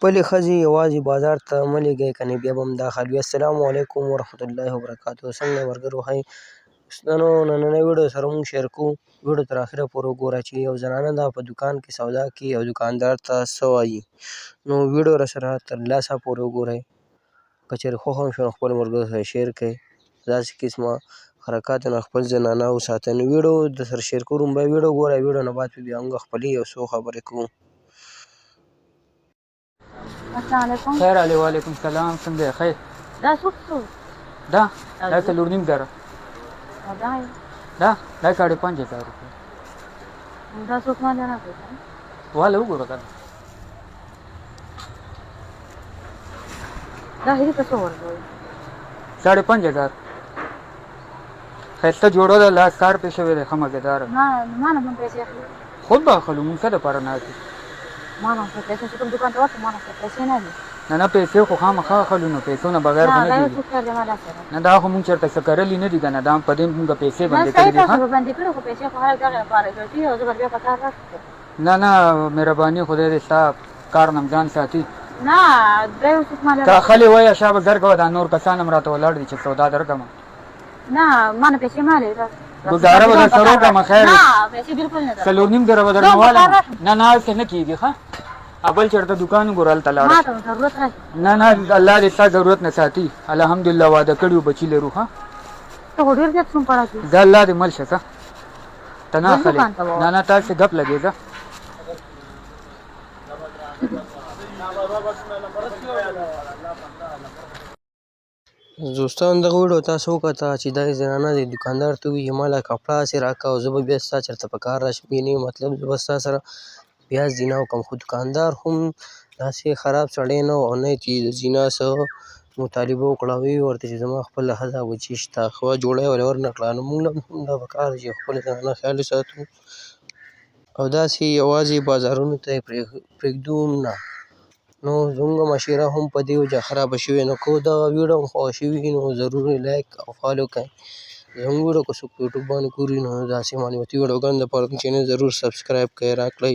خپلې ښځې یوازې بازار ته مه لېږئ، کنې بیا به هم دا حال وي. السلام علیکم ورحمت الله وبرکاته. څنګه ملګرو ښه یئ؟ دوستانو نننۍ ویډیو سره موږ شیر کوو. ویډیو تر اخره پورې وګوره چې یو زنانه ده په دوکان کې سودا کوي او دوکاندار ته څه وایي. نو ویډیو راسره تر لاسه پورې وګورئ. که چېرې خوښه مو شوه نو خپلو ملګرو سره شیر کړئ. داسې قسمه حرکاتو نه خپل زنانه وساتئ. نو ویډیو در سره شیر کوو، لومړی ویډیو وګورئ، ویډیو نه بعد بیا موږ خپلې یو څو خبرې کوو. السلام علیکم. خیر علی، وعلیکم سلام. څنګه یې؟ خیر. دا څوک څو؟ دا دا 4.5 زره. او دا دا دا 5500 روپۍ. دا څوک مال نه کوي؟ واله وګوره کنه. دا هري ته څو ورکوي؟ 5500. ښایسته جوړه ده، لاس کار پرې شوی دی، ښه مزېداره. ما نه هم پیسې اخلي؟ خود به اخلو، مونږ څه دپاره ناست یو؟ ما نه څه پیسې چې کوم دوکان ته ورشم، ما نه څه پیسې نه دي. نه نه، پیسې خو خامخا اخلو، نو پیسو نه بغیر خو نه نه دا یو کېږي. څوک خیر دی، ما لاس راکړه. نه، دا خو مونږ چېرته څه کرلي نه دي که نه، دا په دې مونږ پیسې نه باندې صحیح کړي دي. تاسو ښه به باندې کړو، خو پیسې خو هر دغه لپاره ګټي او زه به بیا په کار راشم. نه نه، مهرباني خدای دې ستا کار نه ځان ساتي. نه، دا یو څوک مال که اخلې وایه، شابه درکوه. دا نور کسان هم راته ولاړ دي چې سودا درکړم. نه، ما نه پیسې مالې. ګزاره به درسره وکړم، خیر. نه، پیسې بالکل نه درکوم. 4.5 زره به درنه والم. نه نه، هسې نه کېږي. ښه، بل چېرته دوکان وګوره، هلته لاړ ما شه. ته ضرورت راشي. نه نه، الله دې ستا ضرورت نه ساتي. الحمدلله، واده کړي بچي لرو. ښه. ته خو ډېر زیات سوم پړه کړې. ځه، الله دې مل شه. ځه، ته نه بل اخلې. دوکان ته به نه نه، تاسې ګپ لګې، ځه. دوستان، دغه ویډیو تاسو وکته چې دا زنانه د دوکاندار ته وایي چې ما له کپړه هسې راکړه او زه به بیا ستا چېرته په کار راشم، یعنې مطلب زه به ستا سره بیا زنا وکړم. خو دوکاندار هم داسې خراب سړی نه و او نه یې چې د زنا څه مطالبه وکړه. ویې ورته چې زما خپله ښځه او بچي شته، ښه جوړه یې ولې ورنه کړه. نو موږ له هم دا په کار چې خپله زنانه خیال وساتو او داسې یوازې بازارونو ته یې پرېږدو هم نه. نو زموږ معاشره هم په دې وجه خرابه شوې. نو که دغه ویډیو هم خوښه شوي نو ضرور یې لایک او فالو کړئ. زموږ ویډیو که څوک په یوټیوب باندې ګوري نو داسې معلوماتي ویډیوګانو دپاره زموږ چینل ضرور سبسکرایب کړئ. راکړئ.